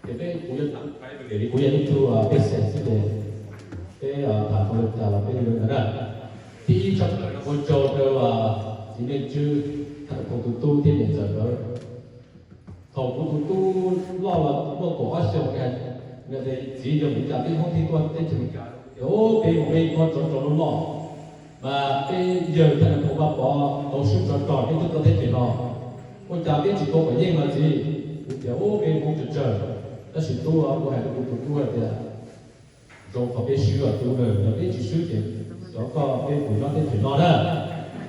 Ces peb kuv yuav tham li kuv yog ib tug pej xeem xwb ces peb tham tau li cas los peb yuav li ntawd na. Thib ib tshaj plaws no ua tsaug rau txiv Neej Tswb, Thaj Nais Phoo tus tub thiab niam ntxawm nkawd. Thaum kuv tus tub loj los muaj kaum ob xyoos, nws tias txiv, yog kuv cas peb Hmoob thiaj tuaj teb chaws Amelikas? Tias peb mus peb nyob tsov rog loj loj, mas peb yawg Thaj Nais Phoo Vaj Pov tau swb tsov rog peb thiaj tuaj teb chaws no. Ua cas peb tsis tau kom yeej mas txiv? Kuv tias peb Hmoob tsawg tsawg. Tab sis tub, kuv hais rau kuv tus tub hais tias zoo qhov peb swb os tub, yog peb tsis swb ces xyov koj peb puas nyob teb chaws no na.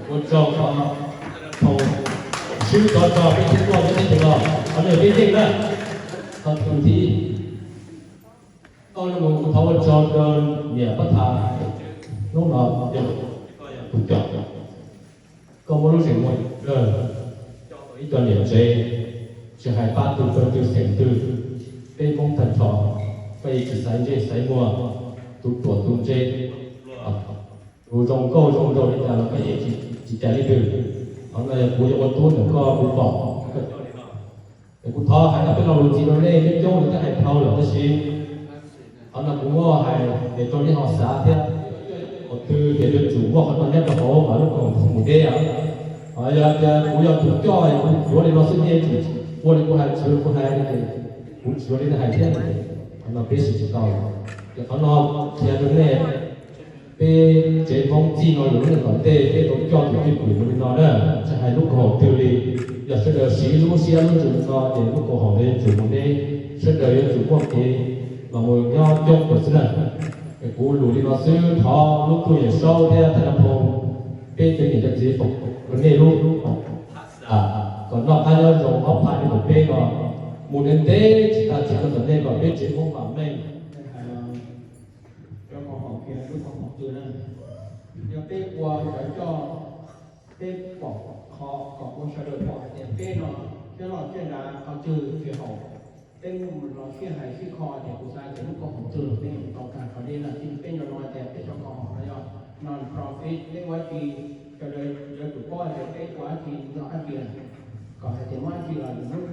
Ua tsaug qhov thaum swb tsov rog peb thiaj tuaj teb chaws no, qhov no peb yeej na. Qhov thib ib, tau no mus kuv thov ua tsaug rau niam Pab Tha, hnub no yog tus coj, koj muaj lub zeem muag kawg, coj tau ib co niam tsev, tsis hais pab twg pawg twg xeem twg, peb Hmoob tag nrho, koj yeej tsis xaiv ntsej xaiv muag, tus ruam tus ntse, tus zoo nkauj zoo nraug li cas los koj yeej tsis cais leej twg. Qhov no yog kuv yuav ua tub ntawm koj kuv pom koj coj li no. Es kuv thov hais no peb lo lus ntxiv rau nej, coob coob lawv twb hais dhau lawm tab sis qhov no kuv muab hais es rau nej ho xav thiab. Qhov twg ces yuav tsum muaj qhov no nyob rau hauv mas lub koom haum mus deb. Yog tias kuv yog tus coj es kuv yuav li no xwb nej tsum ua li kuv hais, tsis ua li kuv hais, kuv tsis ua li nej hais thiab. Qhov no peb siv tsis tau. Ces qhov no qhia rau nej, peb tsev Hmoob txij no lawm lub neej tom ntej peb tau coj tus cwj pwm mus li no na, tsis hais lub koom haum twg li. Yog sawv daws siv lub siab lub ntsws no ces lub koom haum ntawd yuav tsum mus deb, sawv daws yuav tsum muaj kev los mus nyob coob kawg xwb na. Es kuv lus li no xwb, thov lub tuj Yawm Saub thiab Thaj Nais Phoo, peb cov niam cov txiv foom rau nej lub, kom noj qab nyob zoo ob phav nees nkaum peb no mus ntev ntev tsis tas tsis rau tom ntej kom peb tsev Hmoob vam meej. Cov koom haum kiag lub koom haum twg na, yog peb ua cov coj, peb pom qhov kom ua sawv daws pom hais tias peb no coj loj coj dav qhov twg tsis haum, peb mus los sib hais sib kho tias kuv xav tias lub koom haum twg los peb yuav tau tag qhov deb na. Peb nco ntsoov hais tias peb cov koom haum no yog non-profit, peb ua dab tsi sawv daws yuav tsum paub hais tias peb ua dab tsi yog dab tsi, kom hais tias muaj dab tsi los lwm hnub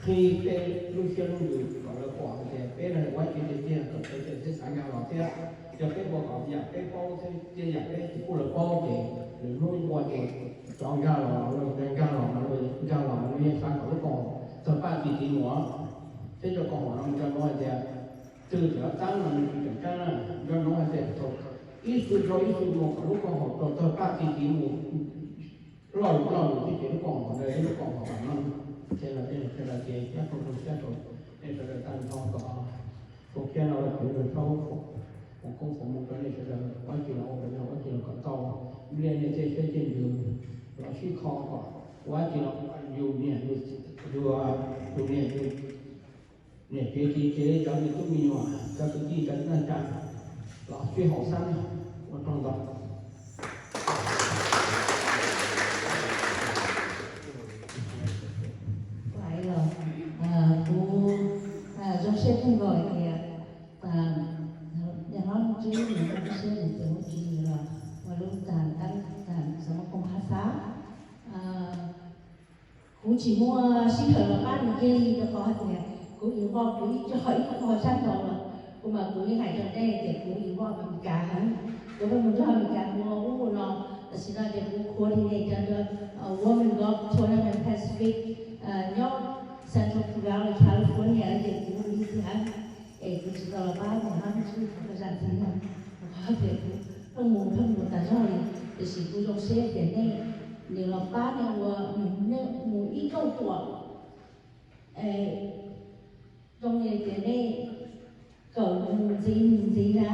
qhib peb lub siab lub ntsws kom lawv pom hais tias peb ua dab tsi tiag tiag kom lawv thiaj xav nkag los thiab. Yog peb ua kom yam peb paub thiab yam peb tsis pub lawv paub ces lwm hnub ua ces cov nkag los los nkag los los nkag los los yeej xav kom lub koom haum tawg paj txi tiv mus. Peb cov koom haum no nco ntsoov hais tias twg tseem txaab no nws tseem tseem tseeb na. Nco ntsoov hais tias thaum ib xu rau ib xu mus kom lub koom haum tau tawg paj txi tiv mus loj loj lus tib ces lub koom haum ntawd lub koom haum vam meej. Ces los sawv daws ces siab rau rau siab rau nej sawv daws tag nrho kom Foom Kiab no los Tswv Ntuj Thaub foom koob foom hmoov rau nej sawv daws, ua dab tsi los ua kom yog, ua dab tsi los kom tau, nplij nej tej siab tej ntsws los sib kho kom ua dab tsi los yus niam yus, yus niam yus niam tsev txiv tsev, cov me tub me nyuam, cov kwv tij cov neej tsa los sib haum xeeb. Ua tsaug ntau. Kuv zoo siab kawg nkaus hais tias niam hlob Ntswb, niam hlob Ntswb, niam hlob Ntswb los ua lub tas tab tas xov tooj hab xab. Kuv tsis muaj sij hawm los pab nws kiag li rau qhov hais tias kuv involve kuv ib co ib qho sab nraud los kuv mas kuv yeej hais rau nej tias kuv involve Amelikas heev. Kuv pheej mus nrog Amelikas mus ua ub ua no, tam sim no ces kuv coordinate cov Women Golf Tournament Pacific nyob Central Valley California ces kuv mus ib txhis heev. Es kuv tsis tau los pab niam hlob Ntswb qhov zam txim no, qhov tias kuv pheej mus pheej mus tas zog li. Tiam sis kuv zoo siab tias nej, nws los pab nej ua, nej mus ib kauj ruam, zoo li tias nej kawm mus ntxiv mus ntxiv na,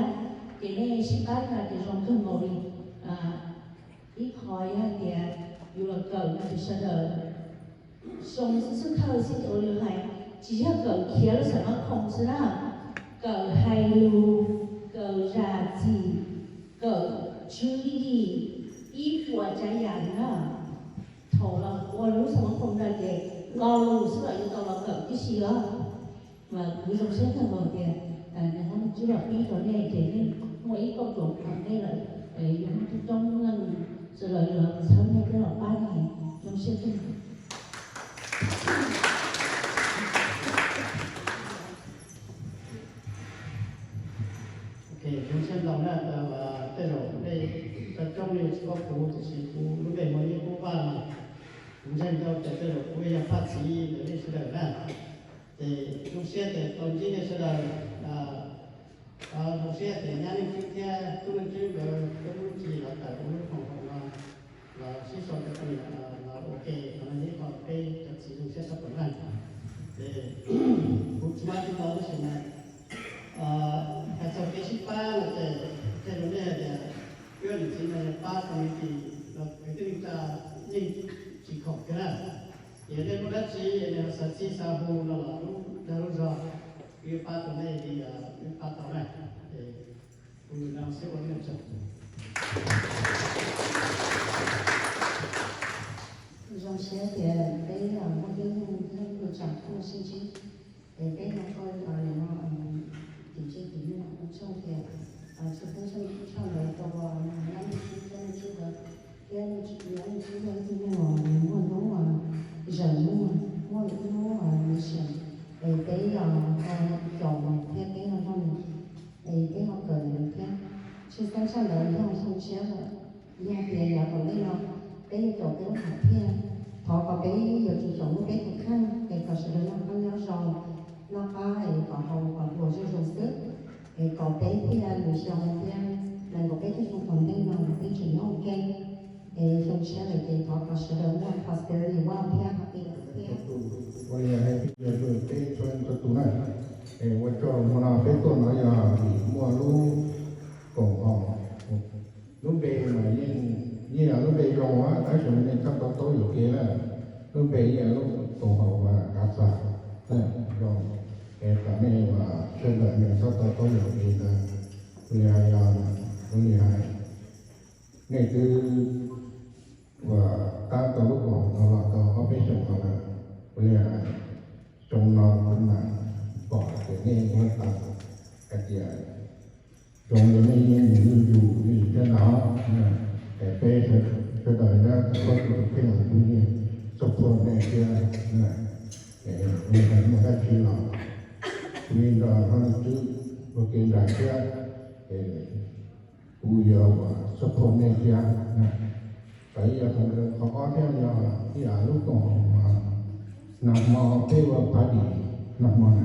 ces nej sib pab no ces zoo kawg nkaus li. Ib qho yog hais tias yus los kawm no ces sawv daws zoo xwb xwb thawj xwb ces ua li hais, tsis yog kawm khiav lub xam mab khoom xwb na, kawm hais lus, kawm zam txim, kawm tswv yim, ib puas tsav yam na. Thaum los ua lub xam mab khoom ntawd ces lo lus xwb los yuav tau los kawm tib si os. Mas kuv zoo siab kawg nkaus tias niam hlob Ntswb los pib rau nej ces nej muaj ib kauj ruam rau nej lawm, yus muaj coob coob leej sawv daws yuav los txhawb nej thiab los pab nej, zoo siab kawg nkaus. kuv, tiam sis kuv lub npe hu ua Yeeb Kub Vaj no. Kuv ntseeg tau tias tej zaum kuv yog phaj txiv ntawm nej sawv daws na. Ces zoo siab tias tau ntsib nej sawv daws, zoo siab tias nyab Leej Tswb thiab tub Leej Tswb nkawd twb muaj lub txim los tawm ua lub koom haum no los sib sau cov poj niam los ua ke. Qhov no yog ib qho peb cov txiv zoo siab tshaj plaws na. Ces kuv tsis muaj dab tsi ntau tab sis mas hais txog kev sib pab no ces tej zaum nej hais tias wb niam txiv no yog pab committee los kwv tij neej tsa yeej tsis khoom kiag na. Ces nej muaj dab tsi nej ho xav txhij xav hu no los lub dag lub zog, wb pab tau nej li wb pab tau na. Ces kuv ua siab ua nej tsaug. Zoo siab tias peb muaj tib neeg ib tsoom phooj ywg sib ntsib, es peb no koj nim no tim ntsej tim muag ua tsaug tias txhua txhua txhua ntawd tau nyab Leej Tswb thiab Leej Tswb nkawd, thiab nyab Leej Tswb yog ib tug neeg uas nws muaj hnub uas zawm muag, muaj ib hnub uas nws xiam, es peb yog caum thiab peb yog zog nws, es peb ho kawm nws thiab. Tshwj xeeb tshaj ntawd yog zoo siab lawm, yog tias yav tom ntej no peb yuav caum peb lub hom phiaj, thov kom peb yuav tsum caum lub peb tus kheej, es kom sawv daws noj qab nyob zoo, noj qab es kom haus kom hluas zuj zus xwb, es kom peb thiaj li xyoo thiab nees nkaum peb caug xyoo tom ntej no los peb tseem nyob ua ke. Es zoo siab lawm ces thov kom sawv daws muaj prosperity wealth thiab happy life thiab. Ua li hais tias peb txhua tus na, es ua tsaug hmo no peb tuaj no yog vim muaj lub koom haum, lub npe mas yeej yog lub npe zoo tab sis nej txhob to taub yuam kev na. Lub npe yeej yog lub koom haum uas kav xas zoo, es kom nej sawv daws nej txhob to taub yuam kev ntawd. Ua li hais, ua li hais, nej twb uas tab tom lub koom haum no los tau ob peb xyoos no lawm, ua li hais, xyoo no kuv mam pom tias nej muab tau hais tias zoo li nej yeej mus zuj zus li thiab no, es peb sawv daws nyob txhua tus kheej los kuv yeej support nej thiab, es nej muaj dab tsi los kuv yeej nrog Leej Tswb ua ke nrog thiab, es kuv yuav support nej thiab. Txawm yog qhov ob thiab yog ib yam lub koom haum nag hmo peb ua party nag hmo na,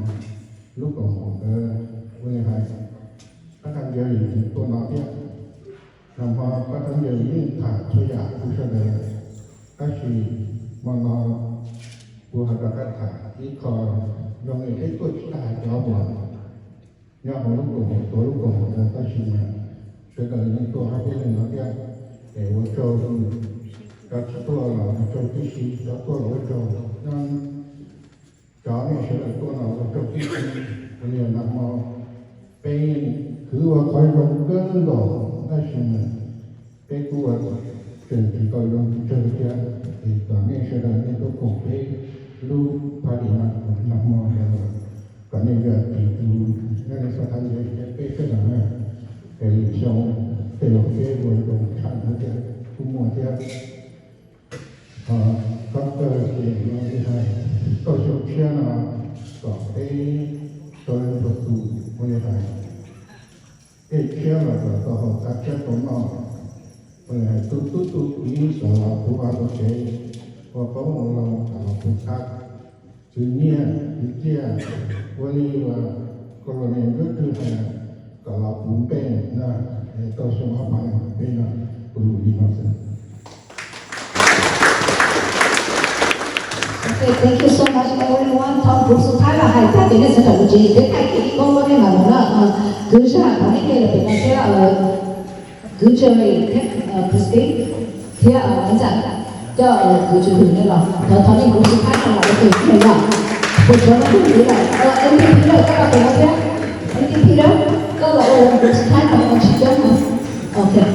lub koom haum ntawd ua li hais pab thaj ncaws tuaj no thiab. Nag hmo pab thaj ncaws yeej tham txhua yam kuv sawv daws, tab sis hmo no kuv ho rov qab tham ib qho zoo li peb tuaj tsis tas cov uas nyob hauv lub koom haum, tuav lub koom haum ntawd tab sis mas sawv daws yeej tuaj ob peb leeg no thiab. Es ua tsaug, cov tsis tuaj los ua tsaug tib si, cov tuaj los ua tsaug, cov nej sawv daws tuaj no ua tsaug tib si. Ua li nag hmo peb khwv ua qhov zoo kawg nkaus tab sis mas peb kuj ua tseem tsis tau zoo tsawg thiab, es kom nej sawv daws nej tuaj koom peb lub party no nag hmo, kom nej yuav tiv tus nyob rau sab thaj ncaws thiab peb sawv daws na, es lwm xyoo tej zaum peb ua zoo tshaj ntawd thiab kuj muaj thiab. Qhov kawg ces ua li hais, txoj xyoo tshiab no kom peb tau leej txhua tus ua li hais, dej tshiab los kom tau haus, tav tshiab tau noj, ua li hais tu tub tu kiv kom los puv vaj puv tsev, ua qoob ua loo kom los puv thab, khwv nyiaj khwv txiaj, ua li uas koj los nim nruab twg hais kom los puv npej na, es tau xyoo ob phav nees nkaum peb no kuv lus li no xwb. Okay, thank you so much everyone. Thov kuv xub thab los hais tag ces nej sawv daws mus tsev, peb thaij kiag ib koob rau nej mam mus na. Kwv Zaj, thov nej cia li pem no thiab, kwv Jerry thiab Christine thiab Ntxawm, coj kwv Tswv Hwm nej los, thov thov nej kuv xub thab no los ua ke thiab yom. Kuv thov no kuv kwv lawm, M V P lawm koj los pem no thiab, M V P lawm koj los ua kuv xub thab no ua tsis coob no. Okay.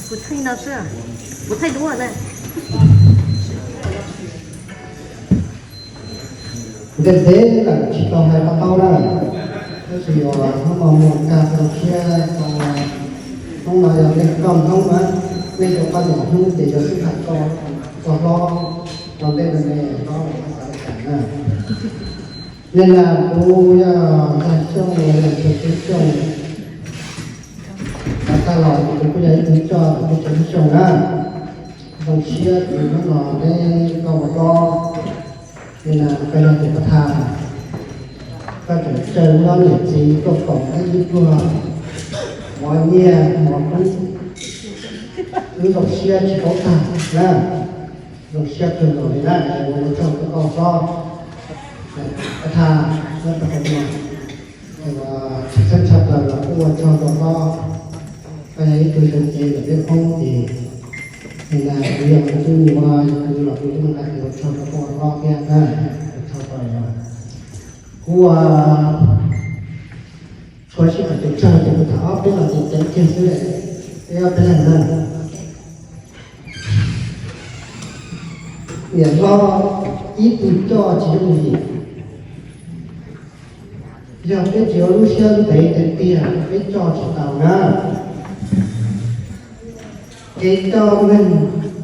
Kuv thaij no xwb, kuv thaij duab na. Ntev ntev lawm tsis tau hais qhov tau na, tab sis uas hnub no muaj kab tau tshiab, hnub no yog nej koj hnub na, nej rau qhov tias hnub ces yog sib tham txog hlob, txog ntej no me hlob los xav li cas na. Nim no kuv yog Yaj Xyooj, yog Tshua Tub Xyooj, tas los kuv kuj yog ib tug coj kuv Tshua Tub Xyooj na. Zoo siab kuv hnub no neb koj ua hlob, nim no koj yog tus pab thaj, koj tseem caw hlob niam txiv tuaj koom ib pluag mov nyiaj mov kub, wb zoo siab tsis paub tag na. Zoo siab kawg nkaus li na, ua tsaug rau koj hlob, pab thaj, nyob rau hauv no, tshwj xeeb tshaj plaws los kuj ua tsaug rau hlob, koj yog ib tug zoo cev ntawm peb Hmoob ces, nim no kuv yog tus tub nyuam, yog kuv los kuv twb nqa tes ua tsaug rau koj hlob thiab na, ua tsaug rau kuv ua Tshuav sij hawm ces tsawg ces kuv tham ob peb los ces ceev kiag xwb, peb ob peb leeg na. Niam hlob ib tug coj tsis yooj yim. Yog peb tsis ua lub siab ntev tiag tiag peb coj tsis tau na. Kev coj neeg,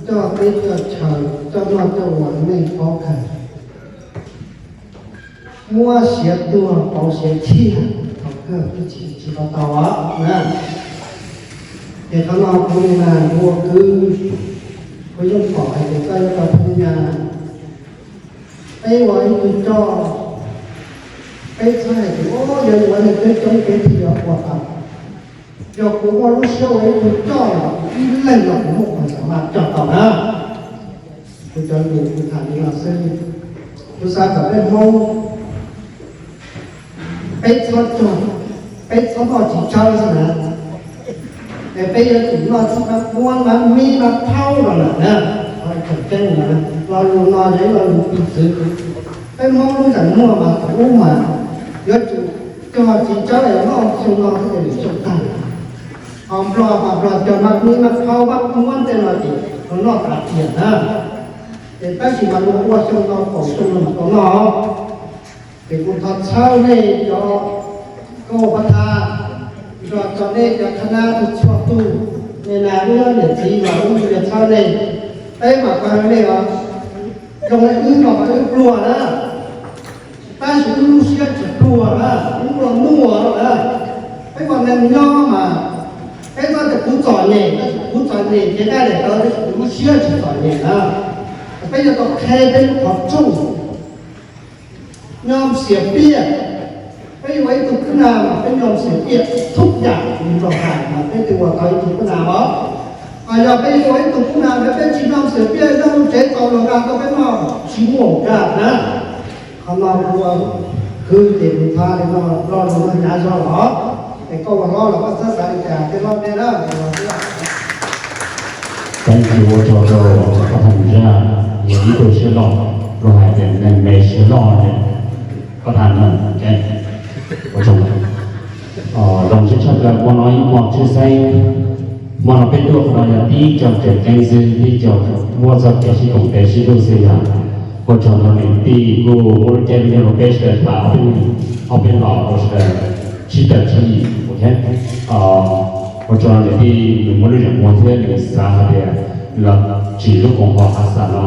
coj teb coj chaw, coj noj coj ua nej paub kawg. Muab siav tuag pauv siav thiaj, thaum kawg tsis tau tau na. Ces qhov no kuv nim no kuv ua kwv, kuv yeej pom hais tias koj yuav tau phim nyaj. Peb ua ib tug coj, peb txhob hais tias yog ua neeg coob coob peb thiaj yuav ua tau. Yog kuv muaj lub siab ua ib tug coj los ib leeg los kuv muaj qhov xam maj coj tau na. Kuv cov lus kuv tham li no xwb. Kuv xav kom peb Hmoob, peb txhob cog, peb txhob noj txiv tsawb xwb na. Es peb yuav tsum noj txhob muab mab mib mab phaub los lawm na. Qhov tseem ceeb na, lo lus no yog ib lo lus piv txwv. Peb Hmoob lub zeem muaj mas thaum ub mas yuav tsum cog txiv tsawb es noj xyoo no thiab ces lwm xyoo tag. Ho Nplog mas Nplog cog mab mib mab phaub mab muab tej no ces los noj tas tiam na. Ces tab sis mas luag ua xyoo no kaum xyoo no mas tau noj. Ces kuv thov txhawb nej cov koj pab thaj, nrog rau nej cov thab nab txhua txhua tus, nej na wb niam txiv los wb yuav txhawb nej. Peb mam pab nej os. Zoo li wb no mas wb pluag na, tab sis wb lub siab tsis pluag na, wb pluag muaj na. Peb ua neeg nyob mas peb txhob tias kuv txom nyem, tab sis kuv txom nyem ces nqaij daim tawv, tab sis kuv lub siab tsis txom nyem na. Peb yuav tau qhia peb lub qhov rooj. Nyob xiam piaj, peb yuav ua ib tug kub nag mas peb nyob xiam piaj thub yam nrog hais mas peb thiaj ua tau ib tug kub nag os. Ho yog peb yuav ua ib tug kub nag mas peb tsis nyob xiam piaj, nyob lub tsev tau los nqa tau peb noj tsis muaj nqa na. Qhov no kuv ua kwv ces kuv thov li no, lo lus no hnyav zog los, es koj ua hlob los koj txhob xav li cas thiab hlob thiab na. Thank you, ua tsaug rau koj tham zaj, yog ib tug siab loj, luag hais tias neeg me siab loj ne, koj tham no, ua tsaug. Zoo siab tshaj plaws hmo no ib hmo tshwj xeeb, hmo no peb tuaj qhov no yog tib co tseem ceeb xwb, tib co muaj txoj kev sib koom tes sib hlub xwb yog. Ua tsaug rau niam tij kuj muab lub caij lub nyoog rau peb sawv daws tham ob peb los rau sawv daws sib tawm sib yim. Ua tsaug rau niam tij nws muaj lub zeem muag thiab nws xav hais tias los tsim lub koom haum hav xam no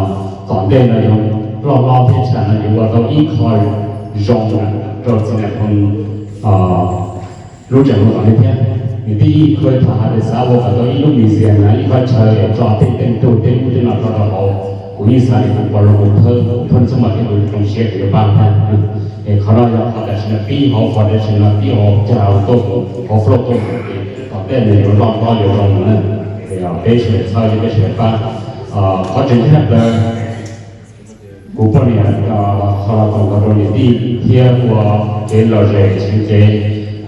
tom ntej no yuav loj hlob thiab tsam no yuav ua tau ib qho zoo rau txiv Nais Phoo lub tseem lub tom ntej thiab. Niam tij kuj tham hais tias xav ua kom tau ib lub museum na, ib qhov chaw es tso tej teej tug tej ub tej no tso rau hauv. Kuv yeej xav tias kuv pom los kuv thawb thawb txhub mas thiab kuv zoo siab kuv yuav pab thiab. Es qhov no yog qhov tam sim no pib hauv, qhov tam sim no pib hauv cag hauv tuaj, hauv flauj tuaj, es tom ntej nws yuav loj hlob yuav zoo na. Es peb sawv daws txhawb thiab peb sawv daws pab. Qhov tseem ceeb tshaj plaws, kuv poj niam ho los koom nrog rau niam tij thiab ua kev lom zem tseem ceeb.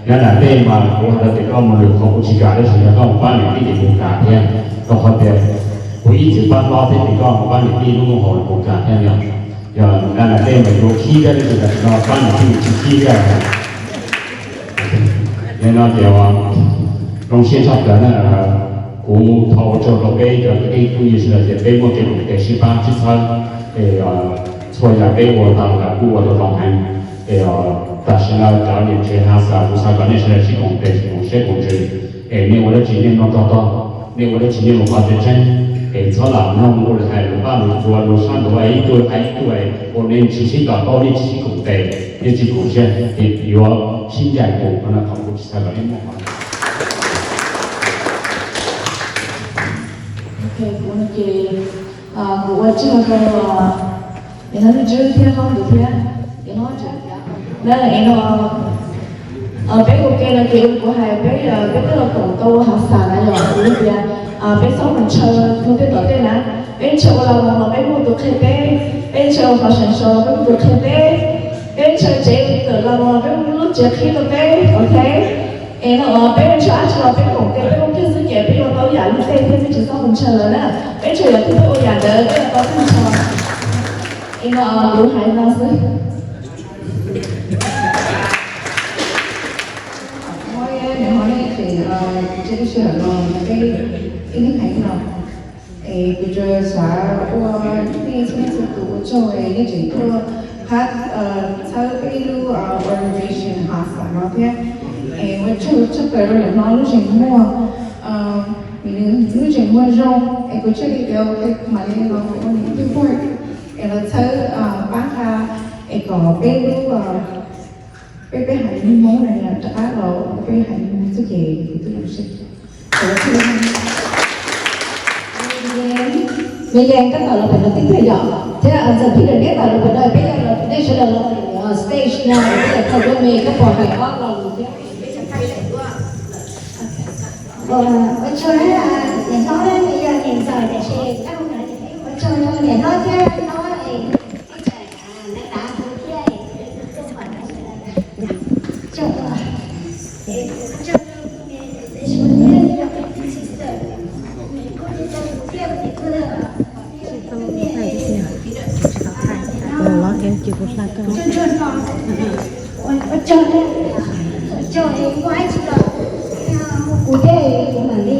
Nyob nram ntej mas kuv hais rau tias koj mus lwm qhov kuv tsis kam, tab sis yog koj mus pab niam tij ces kuv kam thiab, rau qhov tias kuv ib txwm pab hlob thiab ces koj mus pab niam tij lub koom haum kuv kam thiab. Yog nyob nram ntej mas yuav khib thiab, tab sis tam sim no pab niam tij tsis khib thiab. Yog no ces zoo siab tshaj plaws na. Kuv thov ua tsaug rau peb cov kwv tij phooj ywg sawv daws tias peb muaj kev koom tes sib pab sib txhawb, es txhua yam peb ua tau los kuj ua tau zoo heev. Es tam sim no cov niam tsev hav xam kuv xav kom nej sawv daws sib koom tes koom siab koom ntsws, es nej ua dab tsi nej mloog tog tog, nej ua dab tsi nej mus qhov tseeb tseeb, es txhob lam mloog ua lus hais lus paj lus tsuas lus sab ntuav es ib tug hais ib tug es ua nej tsis sib to taub nej tsis sib koom tes. Yeej tsis koom siab ces yuav sib ncaim mus qhov no, qhov kuv tsis txhais los ib muaj qhov. Ok, kuv no ces kuv ua tsaug rau es no Ntswb thiab Hlob Ntxwg thiab es no na es no peb ua ke no ces kuv hais peb peb twb los koom tau hav xas na yom, kuv tias peb txhob mus ntshaw mus tej tom tej na, peb ntshaw ua las mos los peb muaj tus qhia teb, peb ntshaw ua qhov seem so los peb muaj tus qhia teb, peb ntshaw tsev tawm las mos los peb muaj lub tsev qhib rau peb, ok. Es no peb ntshaw dab tsi los peb koom tes peb ua kiag xwb ces peb yuav tau yam lub tej thiab peb tsis txhob mus ntshaw lawm na. Peb ntshaw yam twg peb ua yam ntawd peb yuav tau tag nrho. Es no kuv hais no xwb. Es kuv tsuas xav ua nej txhua leej txhua tus ua tsaug es nej tseem tuaj pab txhawb peb lub organization hav xas no thiab. Es ua tsaug tshaj plaws rau nim no lub zeem muag, lub zeem muag zoo es kuv thiaj li tias mam li los ua nws ib tug board es los txhawb pab nqa es kom peb lub peb peb haiv neeg Hmoob na rov qab los ua peb haiv neeg Hmoob txuj ces kuv twb zoo siab. Me Yees, koj tawm los pem no tib pliag yom, thiab ntxawm Peter neb tawm los pem no, peb coj los nej sawv daws los pem stage no, peb tawm thaum ua me koj puas hais ob lo lus thiab. Ua tsaug, niam hlob yog niam ntxawm tiam sis ua tsaug rau niam hlob thiab hlob es ib tsam na tav hu thiab es kuv tuaj pom sawv daws na. Ua tsaug, ua tsaug es muaj dab tsi los hu kuv thiab kuv mam li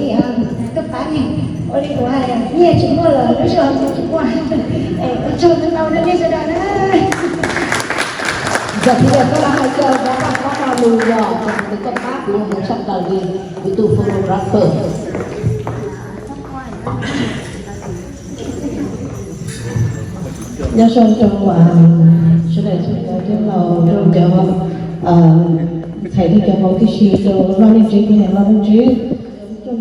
tuaj pab ne. Ua li kuv hais, nyiaj tsis muaj los lub zog kuv tsis muaj. Es ua tsaug ntau ntau rau nej sawv daws na. Yog thaum koj los hais rau kuv pab, koj lo lus yog kuv tuaj pab kuv mus tshaj plaws li kuv tus photographer. Nyob zoo rau sawv daws txhua tus thiab los rau cov ntxhais thiab cov hmoob tib si, rau hlob Neej Tswb thiab niam hlob Neej Tswb.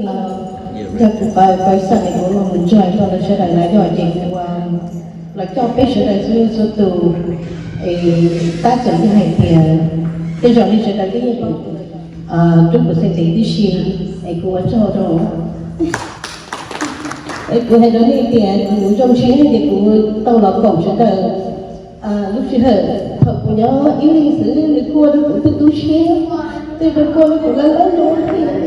Yog kuv pab pab xam es kuv los mus ntsuag rau lawv sawv daws na yog ces kuv los coj peb sawv daws txhua leej txhua tus, es tab txawm yog hais tias tej zaum nej sawv daws twb yeej paub kuv, rub kuv txhais tes tib si, es kuv ua tsaug rau. Es kuv hais rau nej tias kuv zoo siab tias kuv tau los koom sawv daws lub sij hawm thaum kuv nyob ib leeg xwb, nws kuaj rau kuv tu tu siab, tej zaum kuaj rau kuv laj laj lub thiab.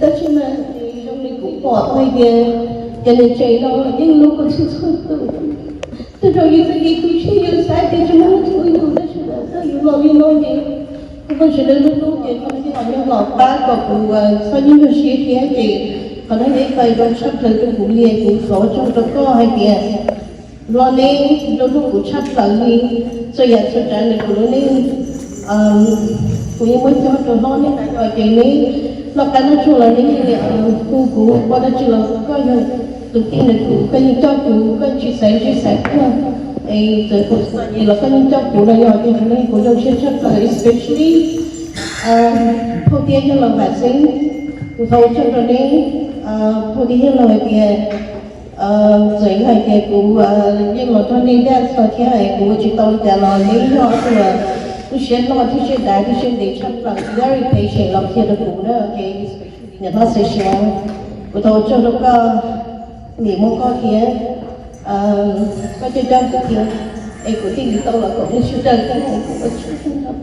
Tab sis mas zoo li kuv pom hais tias cov niam tsev no yeej hlub kuv txhua txhua tus. Tej zaum yus txoj kev tu siab yus xav tias tsis muaj leej twg hlub yus, tab sis mas thaum yus los li no ces kuv pom sawv daws hlub hlub ces qhov no yeej los pab kom kuv txhob nyuaj siab thiab ces qhov no yeej pab tshaj plaws rau kuv li. Kuv thov ua tsaug rau koj hais tias los neb hlub hlub kuv tshaj plaws li, txhua yam txhua tsav ntawm kuv lub neej kuv yeej muab coj rau hlob neb na yog ces neb noj qab noj tsuag los neb hu kuv ua dab tsi los koj yog tus tij ntawm kuv, koj yeej coj kuv, koj tsis xaiv ntsej xaiv muag, es txawm kuv txom nyem los koj yeej coj kuv no yog ces kuv zoo siab tshaj plaws especially phauj Tiab Yeej Laus Vam Xeeb. Kuv thov ua tsaug rau neb, phauj Tiab Yeej Laus hais tias txawm yog hais tias kuv yeej los nrog nej dab txog thiab kuv ua tsis tau li cas los neb yog tus uas lub siab loj thiab siab dav thiab siab ntev tshaj plaws, very patient los qhia rau kuv na. Niam hlob Xaiv Siav, kuv thov ua tsaug rau koj, nim muab koj thiab koj coj coj kuv thiab, es kuv thiaj li tau los koom nej sawv daws thiab kuv ua tsaug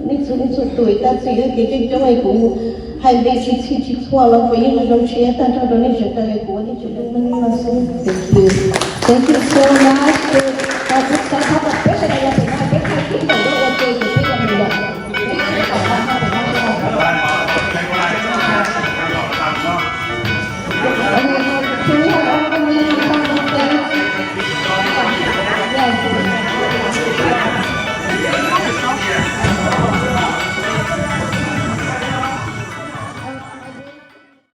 nej txhua leej txhua tus, tab txawm yog kev coob coob es kuv hais npe tsis txhij tsis txhua los kuv yeej zoo siab tag nrho rau nej sawv daws, kuv ua nej tsaug rau nej los xwb. Thank you. Thank you so much.